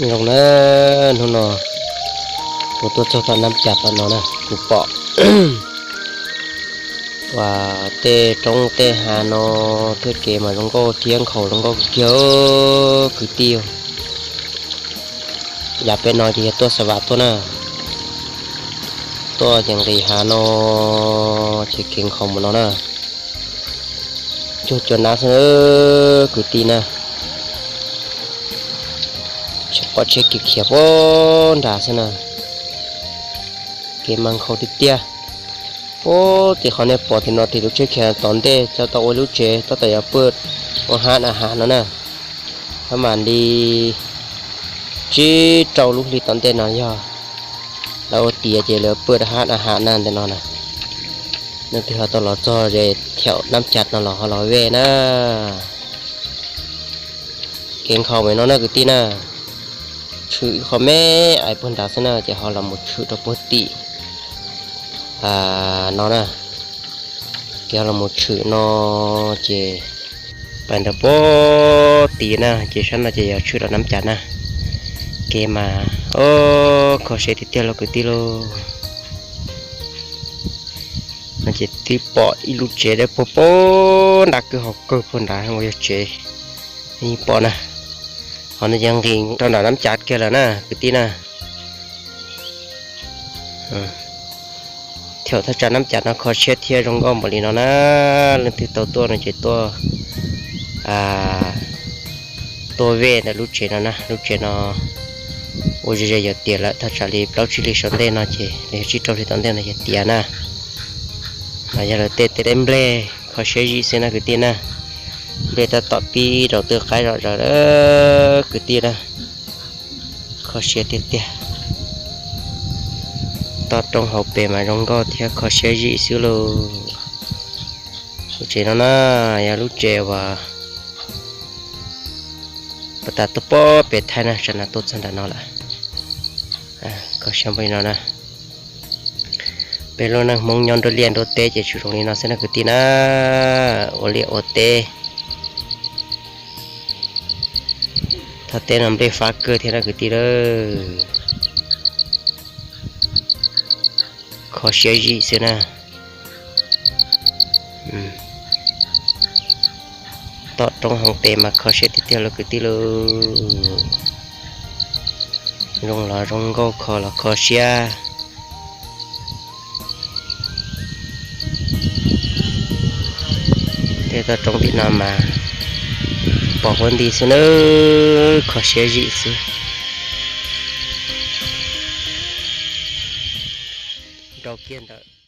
Zoo na, hnub no kuv tuaj txog tom Nab Cas tom no na, kuv pom uas tej roob tej hav no thiab kev mas zoo nkauj thiab nkhaus zoo nkauj kawg kiag kwv tij. Yav pem no ces yog tuaj xa vam tuaj na, tuaj ces nqis hav no ces kev nkhaus mus no na. Cuag cua nab xwb kwv tij na. Tsheb pom tsheb kev khiav puag nrad xwb na. Kev mas nkhaus tiag tiag. Puag tim qhov nej pom tim no tim lub tsheb khiav tom ntej txog tau ua lub tsev tab tom yuav pw ua hab na hav no na. Hab mas li tsib rau lub hli tom ntej no yog lawv ua tiav ces lawv pw rau hab na hav na ntawm no na. Leej twg ho tau los txog ze thaum Nab Cas no los ho los ve na. Kev nkhaus me no na kwv tij na. Tshwm ib qho me ais puag nrad xwb na ces ho los mus tshwm rau puag tim no na. Ces ho los mus tshwm no ces pais ntawd puag tim na ces sab no ces yog tshwm rau Nab Cas na. Kev mas o, kho siab tiag tiag lauj kwv tij lauj. No ces twb pom ib lub tsev dawb paug puag nrad kawg hauv kawg puag nrad uas yog tsev pom na. Qhov no ces nqis rau nram Nab Cas kiag lawm na kwv tij na. Thaum thaj tsam Nab Cas no kho siab thiab zoo nkauj npaum li no na. Leej twg tau tuaj no ces tuaj, tuaj ve ntawm lub tsev no na. Lub tsev no ua ze ze yuav tiav lawm, thaj tsam li plaub tsib hli saum ntej no ces los yog tsib rau hli tom ntej no ces tiav na. Mas yog lawv tej tej deb nplej kho siab zim xwb na kwv tij na. Nplej tab tom pib rau twb qaib zom zaws kwv tij na. Kho siab tiag tiag. Toj roob hauv pes mas zoo nkauj thiab kho siab zim xwb lauj. Lub tsev no na yog lub tsev uas puag ta tuaj pob pem Thaib na, tsam no tuaj txog nram no lawm. Kho siab npaum li no na. Peb lub neej Hmoob nyob nruab liaj nruab teb ces tsuas zoo li no xwb na kwv tij na. Ua liaj ua teb, thaj teb no nplej fab kawg thiab na kwv tij lauj. Kho siab zim xwb na. Toj roob hauv pes mas kho siab tiag tiag lauj kwv tij lauj. Zoo los zoo nkauj, kho los kho siab. Tej toj roob tim no mas pom huab nti xwb na, kho siab zim xwb. Nrau kiag ntawm